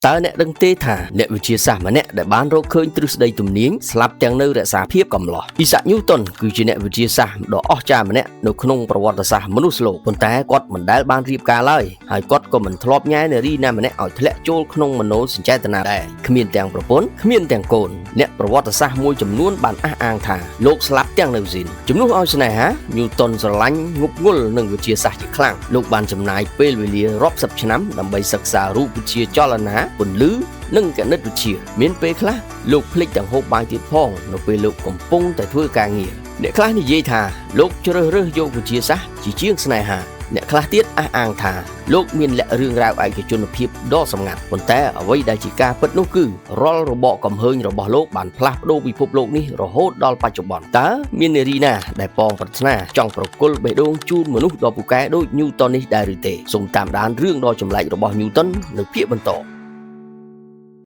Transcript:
តើអ្នកដឹងទេថាអ្នកវិទ្យាសាស្ត្រម្នាក់ដែលបានរកឃើញទ្រឹស្ដីទំនាញស្លាប់ទាំងនៅរក្សាភាពកំឡោះអ៊ីសាក់ញូតុនគឺជាអ្នកវិទ្យាសាស្ត្រដ៏អស្ចារ្យម្នាក់នៅក្នុងប្រវត្តិសាស្ត្រមនុស្សលោកប៉ុន្តែគាត់មិនដែលបានរៀបការឡើយហើយគាត់ក៏មិនធ្លាប់ញ៉ែនារីណាម្នាក់ឲ្យធ្លាក់ចូលក្នុងមโนសញ្ចេតនាដែរគ្មានទាំងប្រពន្ធគ្មានទាំងកូនអ្នកប្រវត្តិសាស្ត្រមួយចំនួនបានអះអាងថាលោកស្លាប់ទាំងនៅស៊ីនជំនួសឲ្យស្នេហាញូតុនស្រឡាញ់ងប់ងល់នឹងវិទ្យាសាស្ត្រជាខ្លាំងលោកបានចំណាយពេលវេលារាប់សិបឆ្នាំដើម្បីសិក្សារូបវិទ្យាចលនាពន្លឺនិងគណិតវិទ្យាមានពេលខ្លះលោកភ្លេចទាំងហូបបាយទៀតផងនៅពេលលោកកំពុងតែធ្វើការងារអ្នកខ្លះនិយាយថាលោកជ្រើសរើសយកវិទ្យាសាស្ត្រជាជាងស្នេហាអ្នកខ្លះទៀតអះអាងថាលោកមានលក្ខរឿងរ៉ាវឯកជនភាពដ៏សម្ងាត់ប៉ុន្តែអ្វីដែលជាការពិតនោះគឺរាល់របកកំហើញរបស់លោកបានផ្លាស់ប្ដូរពិភពលោកនេះរហូតដល់បច្ចុប្បន្នតើមាននារីណាដែលប៉ងប្រាថ្នាចង់ប្រគល់បេះដូងជូនមនុស្សដ៏ពូកែដូចញូតុននេះដែរឬទេសូមតាមដានរឿងដ៏ចម្លែករបស់ញូតុននៅភាគបន្ត។